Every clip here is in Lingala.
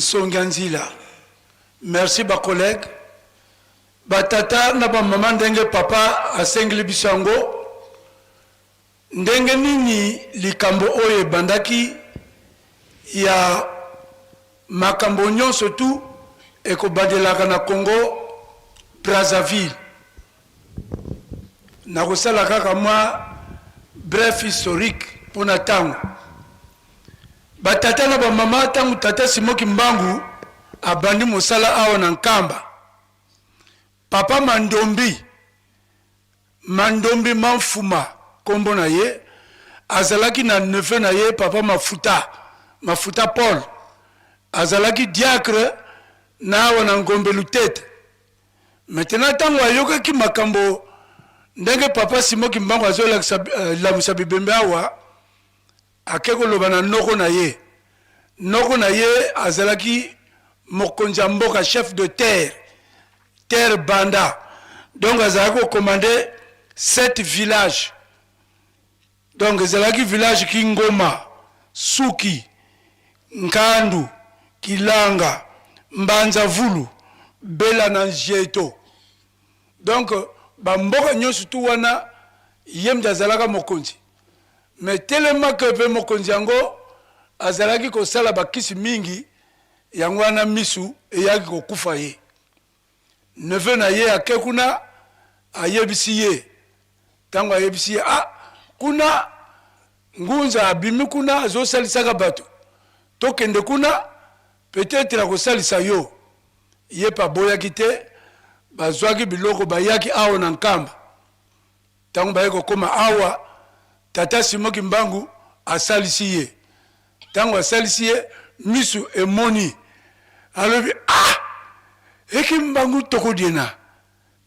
Songa Nzila. Merci ba collègues. Ba tata na ba mama ndenge papa asengeli biso yango ndenge nini likambo oyo ebandaki ya makambo nyonso tu ekobandelaka na Congo Brazzaville. Nakosala kaka mwa bref historique mpo na ntango. Ba tata na ba mama, ntango tata Simon Kimbangu abandi mosala awa na Nkamba, papa Mandombi, Mandombi Manfuma kombo na ye, azalaki na neveu na ye papa Mafuta, Mafuta Paul, azalaki diacre na awa na Ngombe Lutete. Maintenant tango ayokaki makambo ndenge papa Simon Kimbangu azolakisa lamusa bibembe awa, ake koloba na noko na ye. Noko na ye azalaki mokonzi ya mboka, chef de terre, terre Banda. Donc azalaki ko commander 7 villages. Donc ezalaki village Kingoma, Suki, Nkandu, Kilanga, Mbanza Vulu, Bela na Njeto. Donc ba mboka nionso tout wana ye mutu azalaka mokonzi. Mais tellement que pe mokonzi yango azalaki kosala ba kisi mingi, yango wana misu eyaki kokufa ye. Neveu na ye ake kuna ayebisi ye, tango ayebisi ye ah kuna Ngunza abimi kuna azosalisaka bato, tokende kuna peut etre akosalisa yo. Ye pe aboyaki te, bazwaki biloko bayaki awa na Nkamba. Tango baye kokoma awa, tata Simon Kimbangu asalisi ye. Tango asalisi ye, misu emoni. Alobi, Ah! E Kimbangu tokodiena,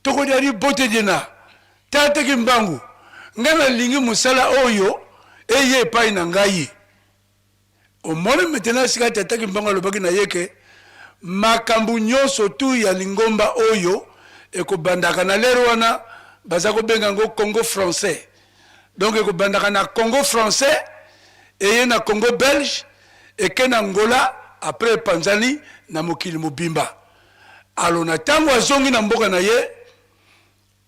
tokodia libote diena. Tata Kimbangu, ngai nalingi mosala oyo eye epai na ngai. Omoni maintenant esika tata Kimbangu alobaki na ye ke makambo nyonso tout ya lingomba oyo ekobandaka na l'heure wana baza kobenga yango Congo français. Donc ekobandaka na Congo français eye na Congo belge eke na Angola après epanzani na mokili mobimba. Alors na tango azongi na mboka na ye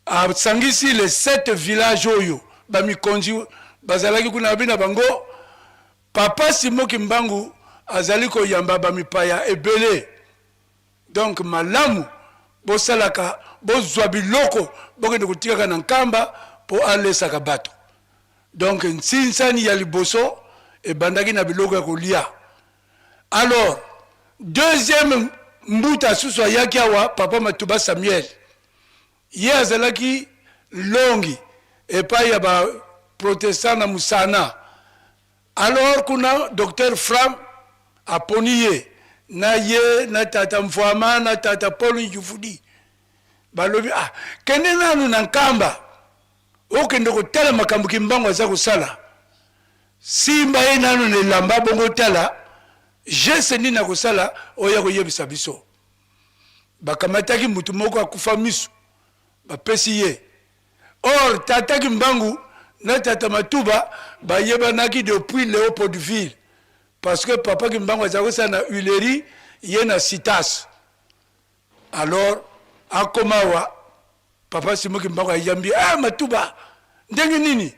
Asangisi les 7 villages oyo ba mikonzi bazalaki kuna alobi na bango papa Simon Kimbangu azali koyamba ba mipaya ebele donc malamu bosalaka bozua biloko bokende kotikaka na Nkamba po alesaka bato donc nsinsani ya liboso ebandaki na biloko ya kolia alors deuxième mbuta susu ayaki awa papa Matuba Samuel Ye azalaki longi epai ya ba protestants na Musana. Alors kuna Docteur Fram aponi ye na ye na tata Mvuama na tata Paul Njufudi. Balobi ah kende nanu na Nkamba okende kotala makambo Kimbangu aza kosala. Simba ye nanu na elamba bongo otala geste nini akosala oya koyebisa biso. Bakamataki mutu moko akufa misu bapesi ye or tata kimbangu na tata matuba bayebanaki depuis Leopoldville parce que papa kimbangu azalaki kosala na huilerie ye na citas alors akoma awa papa Simon kimbangu ayambi eh matuba ndenge nini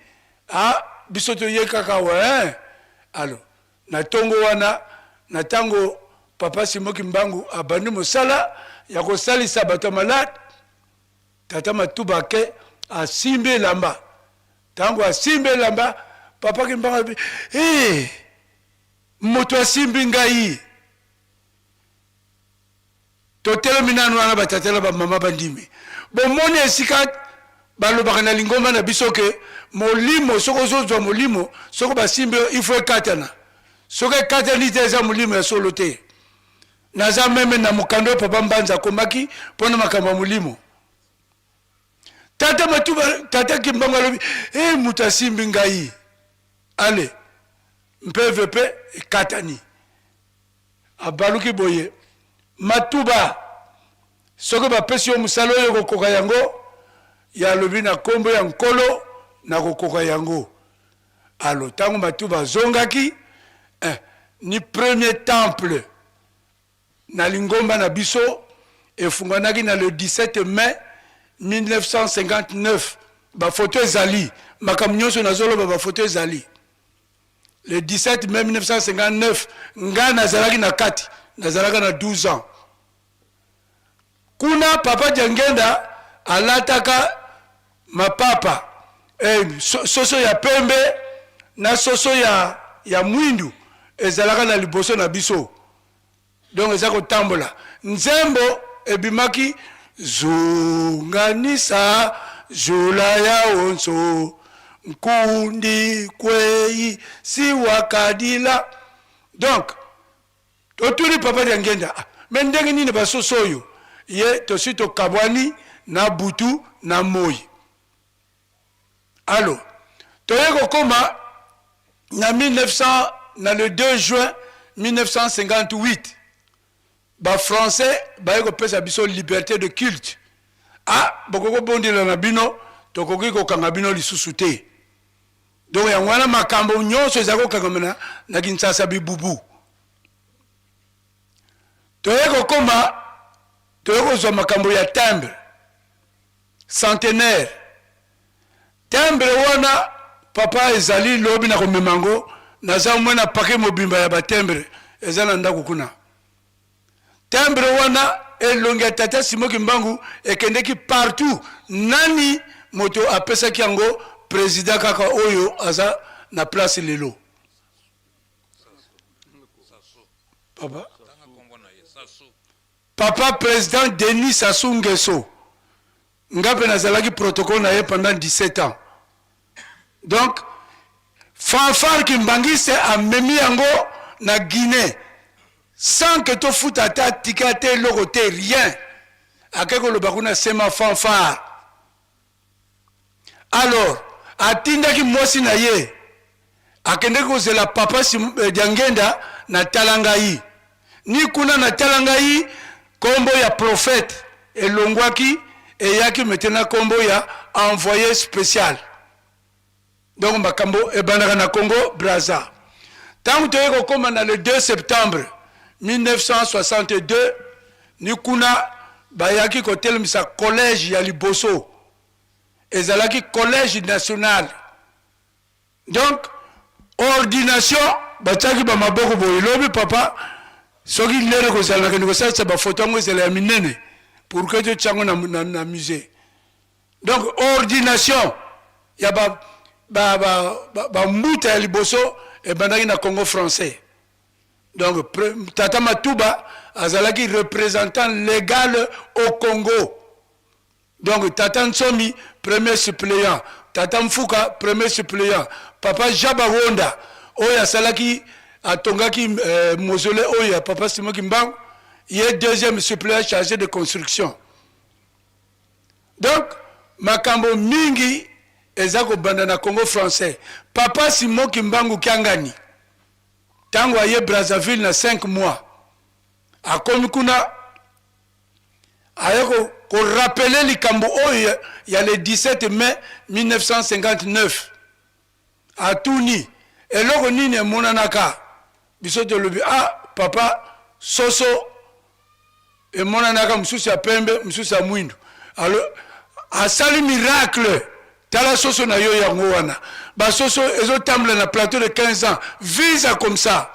ah biso toye kaka awa eh alors Na tongo wana, na tango Papa Simon Kimbangu abandi mosala ya kosalisa bato ya malade, Tata Matuba ake asimbi elamba. Tango asimbi elamba, Papa Kimbangu alobi, Ee, moto asimbi ngai! Totelemi nanu wana ba tata na ba mama bandimi. Bomoni esika balobaka na lingomba na biso ke molimo soki ozozwa molimo soki basimbi yo il faut ekatana. Soki ekatani te eza molimo ya solo te. Naza meme na mokanda oyo papa Mbanza akomaki pona makambo ya molimo. Tata Matuba, tata Kimbangu alobi, eh moto asimbi ngai. Allez, mpeve pe ekatani. Abaluki boye, Matuba, soki bapesi yo mosala oyo okokoka yango? Ye alobi, Na nkombo ya Nkolo, nakokoka yango. Alo, ntango Matuba azongaki, eh, ni premier temple. na lingomba na biso efungwanaki na le 17 mai 1959. Bafoto ezali, makambo nyonso nazoloba bafoto ezali. Le 17 mai 1959, ngai nazalaki na kati, nazalaka na 12 ans. Kuna Papa Diangenda alataka mapapa, soso ya pembe na soso ya mwindu ezalaka na liboso na biso. Donc eza kotambola. Nzembo ebimaki zunganisa zula ya onso nkundi kwei siwakadila. Donc totuni Papa Diangenda, ah, me ndenge nini basoso oyo ye tosi tokabwani na butu na moi. Alo toye kokoma na 1900, na le 2 juin 1958, ba Français baye kopesa biso liberté de culte. Ah, bokoki kobondela na bino, tokoki kokanga bino lisusu te. Donc yango wana makambo nyonso ezali kokangama na Kinshasa bibubu. Toye kokoma, toye kozwa makambo ya timbre centenaire. Timbre wana papa ezali lobi na komema yango, naza mwe na paquet mobimba ya ba timbre eza na ndako kuna. Timbre wana elongi ya tata Simon Kimbangu ekendeki partout. Nani moto apesaki yango? Président kaka oyo aza na place lelo. Papa, papa président Denis Sassou Nguesso, nga mpe nazalaki protocole na ye pendant 17 ans. Donc fanfare kimbangiste amemi yango na Guinée sans que tofuta ata tika te eloko te, rien. Ake koloba kuna sema fanfare. Alors atindaki mwasi na ye akendeki kozela papa Diangenda na tala ngai ni kuna na tala ngai kombo ya prophète elongwaki, eyaki maintenant kombo ya envoyé spécial. Donc makambo ebandaka na Congo Brazza. Tango toye kokoma na le 2 septembre 1962, ni kuna bayaki kotelemisa collège ya liboso, ezalaki collège national. Donc ordination batiaki ba maboko boye, lobi papa soki lere kozala nakende kosalisa bafoto yango ezala ya minene pour que totia yango na musée. Donc ordination ya ba mbuta ya liboso ebandaki na Congo français. Donc tata Matuba azalaki représentant légal au Congo. Donc tata Nsomi premier suppléant, tata Mfuka premier suppléant, papa Jaba Wonda oyo asalaki atongaki mausolée oyo ya papa Simon Kimbangu, ye deuxième suppléant chargé de construction. Donc makambo mingi eza kobanda na Congo français. Papa Simon Kimbangu Kiangani tango aye Brazzaville na 5 mois, akomi kuna aye ko rappeler likambo oyo ya le 17 mai 1959. Atuni eloko nini emonanaka, biso tolobi ah papa soso emonanaka mosusu ya pembe mosusu ya mwindu. Alors asali miracle, tala soso na yo yango wana, basoso ezotambola na plateau de 15 ans visa comme ça.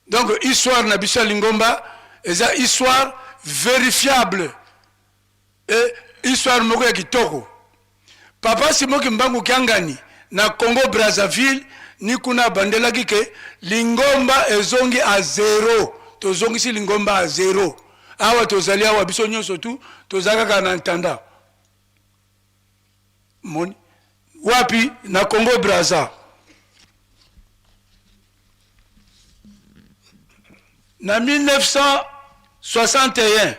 Donc histoire na biso ya lingomba eza histoire vérifiable et histoire moko ya kitoko. Papa Simon Kimbangu Kiangani na Congo Brazzaville ni kuna abandelaki ke lingomba ezongi a zéro, tozongisi lingomba a zéro. Awa tozali awa biso nyonso tu toza kaka na ntanda moni wapi na Congo Brazza. Na 1961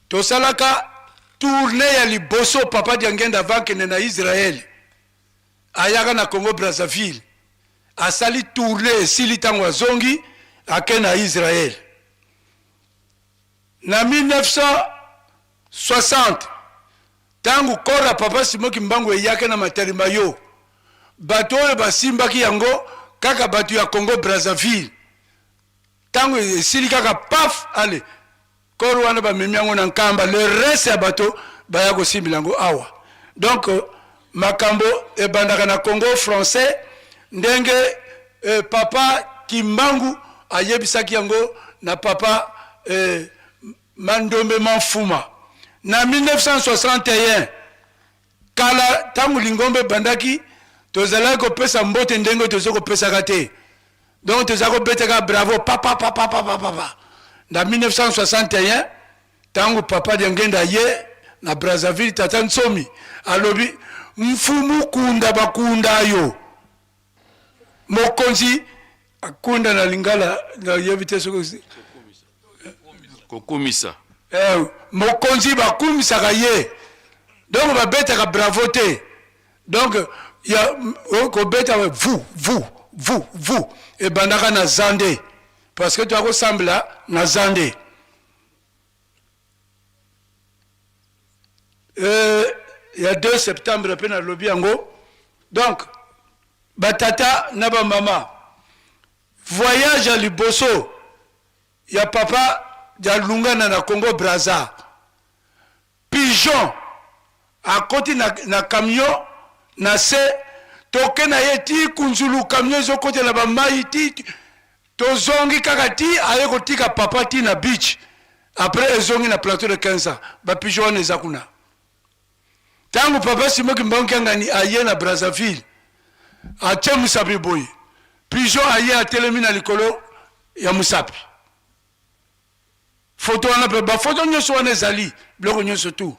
tosalaka tournée ya liboso, papa Diangenda avant akende na Israël ayaka na Congo Brazzaville, asali tournée esili, ntango azongi ake na Israël. Na 1960 ntango kora papa Simon Kimbangu eyaki na Matalima yo, bato oyo basimbaki yango kaka bato ya Congo Brazzaville. Ntango esili kaka paf, ale corps wana bamemi yango na Nkamba, le reste ya bato baya kosimbela yango awa. Donc makambo ebandaka na Congo français ndenge papa Kimbangu ayebisaki yango na papa Mandombe Manfuma na 1961. Kala tango lingomba ebandaki, tozalaki kopesa mbote ndenge tozo kopesaka te. Donc toza kobetaka bravo papa papa papa papa. Na 1961 tango papa Diangenda aye na Brazzaville, tata Nsomi alobi mfumu kunda bakunda yo. Mokonzi akunda na lingala nayebi te soki kokumisa. Mokonzi bakumisaka ye, donc babetaka bravo te. Donc ya kobeta vu vu vu vu ebandaka na Zande, parce que toya kosambela na Zande. Ya 2 septembre mpe nalobi yango. Donc batata na bamama, voyage ya liboso ya papa Dialungana na Congo Brazza, pigeon akoti na camion na se, toke na ye ti Kunzulu, camion ezokotela ba mai ti tozongi kaka ti aye kotika papa ti na beach. Après ezongi na plateau de 15 ans, ba pigeon wana eza kuna. Tango papa Simon Kimbangu Kiangani aye na Brazzaville, atie mosapi boye, pigeon aye atelemi na likolo ya mosapi. Photo wana pe, ba photo nyonso wana ezali biloko nyonso tout.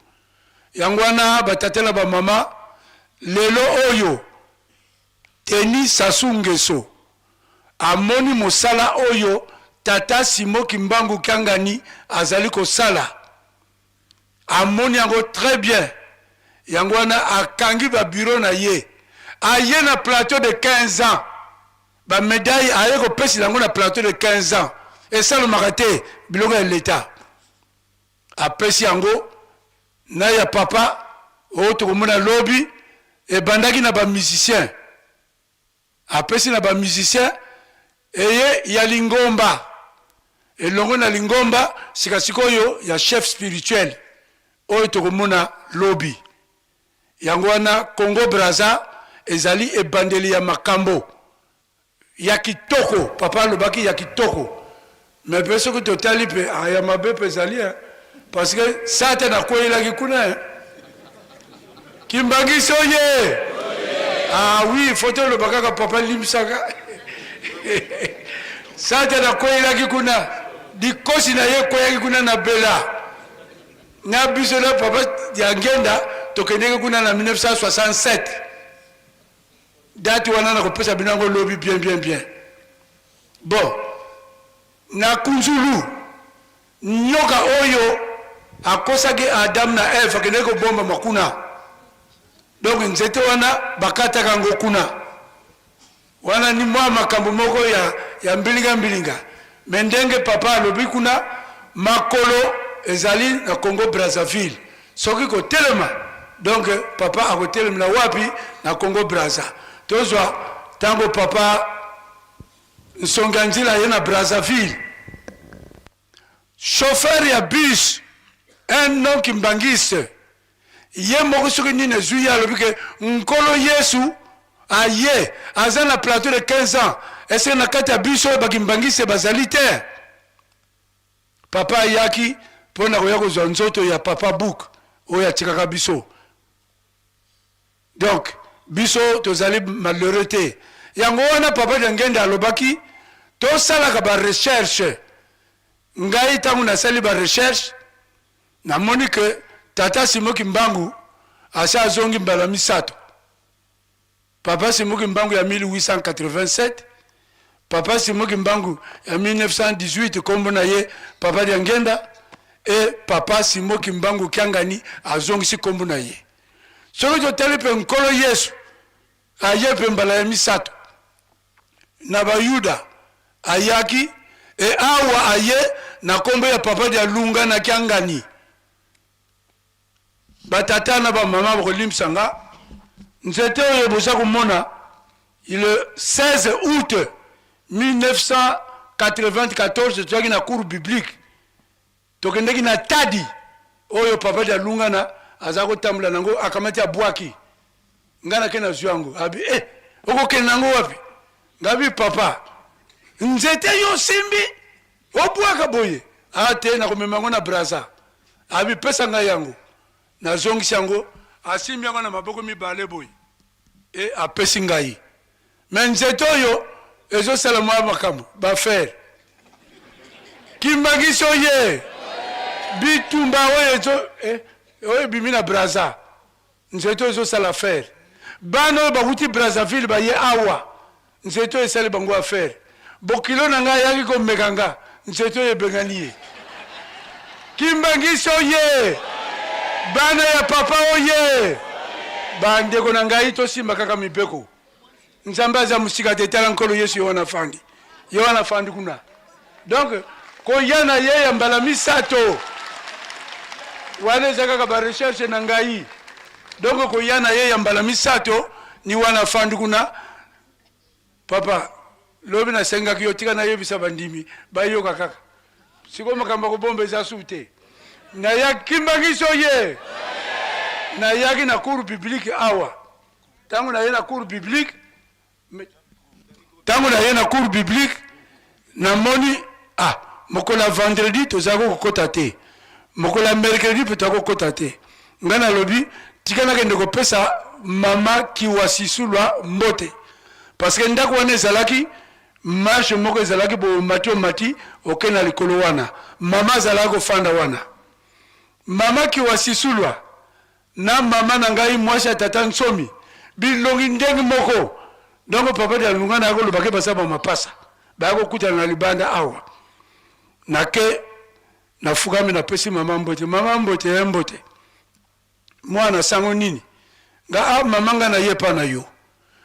Yango wana ba tata na ba mama, lelo oyo Denis Sassou Nguesso amoni mosala oyo tata Simon Kimbangu Kiangani azali kosala, amoni yango très bien. Yango wana akangi ba bureau na ye, aye na plateau de 15 ans, ba medaille aye kopesela yango na plateau de 15 ans, esalemaka te biloko ya l'etat. Apesi yango na ya papa oyo tokomona lobi, ebandaki na ba musiciens, apesi na ba musiciens eye ya lingomba elongo na lingomba sika sikoyo ya chef spirituel oyo tokomona lobi. Yango wana Congo Brazza ezali ebandeli ya makambo ya kitoko. Papa alobaki ya kitoko, mais pe soki totali pe ya mabe pe ezali hein, parce que Satan akweyelaki kuna hein. Kimbangisi oye! Ah oui, faut toloba kaka papa limbisaka. Satan akweyelaki kuna, dikosi na ye ekweyaki kuna na Bela. Na biso na papa Diangenda tokendeki kuna na 1967. Date wana nakopesa bino yango lobi bien bien bien. Bon, na Kunzulu, nyoka oyo akosaki Adam na Eve akendeki kobombama kuna. Donc nzete wana bakataka yango kuna. Wana ni mwa makambo moko ya mbilinga mbilinga, mais ndenge papa alobi kuna, makolo ezali na Congo Brazzaville, soki kotelema donc papa akotelemela wapi? Na Congo Brazza. Tozwa tango papa Nsonga Nzila aye na Brazzaville, chauffeur ya bus un non kimbanguiste, ye moko soki nini ezui ye alobi ke Nkolo Yesu aye, aza na plateau de 15 ans, est ce que na kati ya bus oyo ba kimbanguiste bazali te? Papa ayaki pona koya kozua nzoto ya papa Book oyo atikaka biso. Donc biso tozali malheureux te. Yango wana papa Diangenda alobaki tosalaka ba recherche. Ngai tango nasali ba recherche namoni que tata Simon Kimbangu asi azongi mbala misato. Papa Simon Kimbangu ya 1887, Papa Simon Kimbangu ya 1918 kombo na ye Papa Diangenda et Papa Simon Kimbangu Kiangani azongisi kombo na ye. Soki totali mpe Nkolo Yesu aye mpe mbala ya misato na Bayuda ayaki e awa aye na kombo ya Papa Dialunga na Kiangani. Ba tata na ba mama bokolimbisa nga, nzete oyo boza komona le 16 août 1900. 94 tozalaki na cours biblique, tokendeki na Tadi oyo papa Dialungana aza kotambola nango, akamati abwaki ngai nake nazwi yango, abi eh, okokende nango wapi? Ngabi papa, nzete yo osimbi obwaka boye, a te nakomema yango na Brazza. Abi pesa ngai yango, nazongisi yango, asimbi yango na maboko mibale boye e apesi ngai. Me nzete oyo ezosala mwa makambo bafere kimbangisi oye bitumba oyo ezo eh, oyo ebimi na Brazza, nzete oyo ezosala affaire. Bana oyo bakuti Brazzaville baye awa, nzete oyo esali bango affaire. Bokilo na ngai ayaki komeka nga, nzete oyo ebengani ye. Kimbangisi oye, bana ya papa oye, bandeko na ngai, tosimba kaka mibeko. Nzambe aza mosika te, tala Nkolo Yesu ye wana afandi, ye wana afandi kuna. Donc koya na ye ya mbala misato wana eza kaka ba recherche na ngai. Donc koya na ye ya mbala misato ni wana afandi kuna. Papa, lobi nasengaki yo tika nayebisa bandimi bayoka kaka. Sikoyo makambo ya kobomba eza su te. Nayaki Kimbanguiste oye! Nayaki na cours biblique awa. Tango naye na cours biblique, tango naye na cours biblique, namoni ah, mokolo ya vendredi tozalaki kokota te, mokolo ya mercredi mpe tozalaki kokota te. Ngai nalobi tika nakende kopesa mama Kiwasisulwa mbote, parce que ndako wana ezalaki marche moko ezalaki boye, omati omati okei na likolo wana, mama azalaki kofanda wana. Mama Kiwasisulwa na mama na ngai mwasi ya tata Nsomi bilongi ndenge moko, donc papa Dialungana ayaki koloba ke baza ba mapasa, baya kokutana na libanda awa. Nake nafukami napesi mama mbote, mama mbote ye mbote, mwana sango nini? Nga ah mama nga naye epa na yo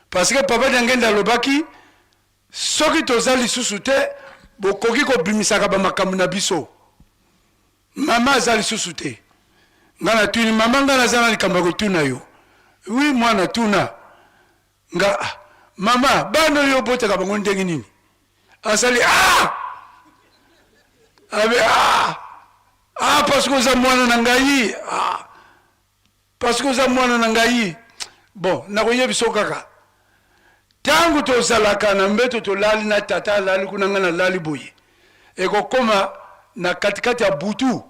parce que papa Diangenda alobaki soki toza lisusu te bokoki kobimisaka ba makambo na biso. Mama aza lisusu te. Nga natuni mama, nga naza na likambo ya kotuna yo. Oui mwana tuna. Nga ah, mama bana oyo obotaka bango ndenge nini? Asali ah! Abe ah! Ah parce que oza mwana na ngai. Ah! Parce que oza mwana na ngai. Bon, nakoyebisa yo kaka. Tango tozalaka na mbeto tolali na tata alali kuna ngai nalali boye. Ekokoma na katikati ya butu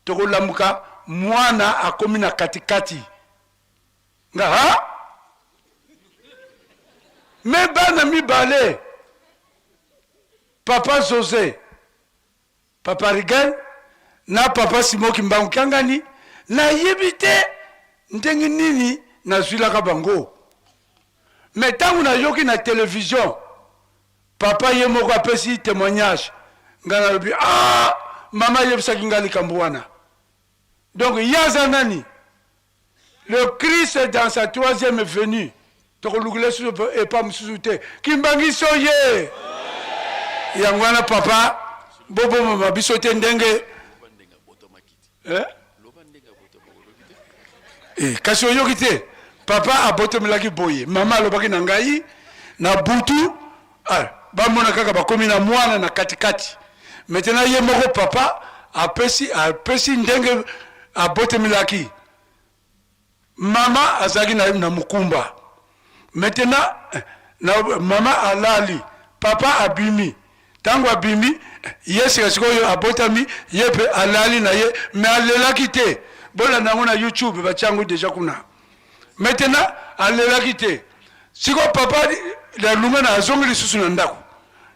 tokolamuka mwana akomi na katikati. Nga ha? Me bana mibale papa Jose Papa Reagan na papa Simon Kimbangu Kiangani nayebi te ndenge nini nazwilaka bango mais tango nayoki na television papa ye moko apesi temoignage nga nalobi ah mama ayebisaki nga likambo wana donc ye aza nani? Le Christ dans sa troisième venue tokolukela susu epa mosusu te kimbangisi oye yango wana papa bobomama biso te ndenge eh? Eh, kasi oyoki te papa abotomelaki boye mama alobaki na ngai na butu ah, bamona kaka bakomi na mwana na katikati maintenant ye moko papa apesi apesi ndenge abotemelaki mama azalaki na, na mokumba maintenant na, mama alali papa abimi ntango abimi ye sika sikoyo abotami ye mpe alali na ye me alelaki te bolanda yango na youtube batia yango deja kuna Maintenant alelaki te. Siko papa Lungana azongi lisusu na ndako.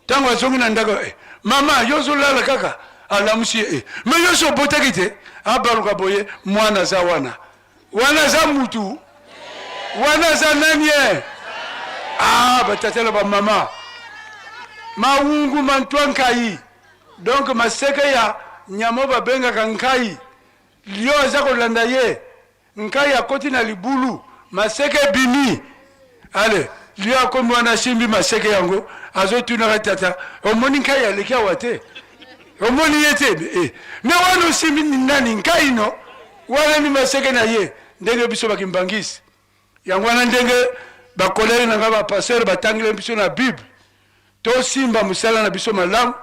Tango azongi na ndako eh, mama yo ozolala kaka alamusi ye eh. Me yo si obotaki te abaluka boye mwana aza wana wana aza mutu wana aza nani eh? Ah, batata na bamama mawungu mantwa nkai donc maseke ya nyama oyo babengaka nkai lio aza kolanda ye Nkayi akoti na libulu, maseke ebimi. Ale, lion akomi wana asimbi maseke yango, azotunaka tata, omoni nkayi aleki awa te? Omoni ye te? Eh, me wana osimbi nani? Nkayi no? Wana ni maseke na ye. Ndenge biso ba Kimbanguiste. Yango wana ndenge ba collègues na nga ba pasteurs batangela biso na Bible. Tosimba mosala na biso malamu.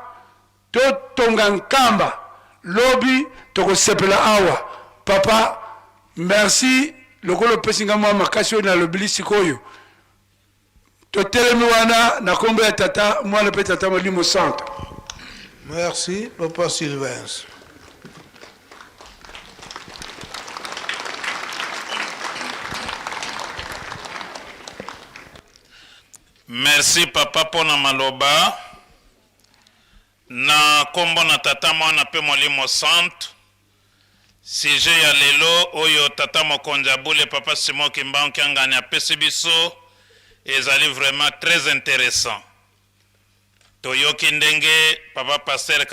Totonga Nkamba lobi tokosepela awa papa merci lokola opesi nga mwa makasi oyo nalobili sikoyo totelemi wana na kombo ya tata mwana mpe tata molimo santo. Merci papa Sylvains. Merci papa pona maloba. Na kombo na Tata, Mwana pe Molimo Santu, sujet ya lelo oyo Tata Mokonzi ya bule Papa Simon Kimbangu Kiangani apesi biso ezali vraiment très interessant. Toyoki ndenge Papa Pasteur.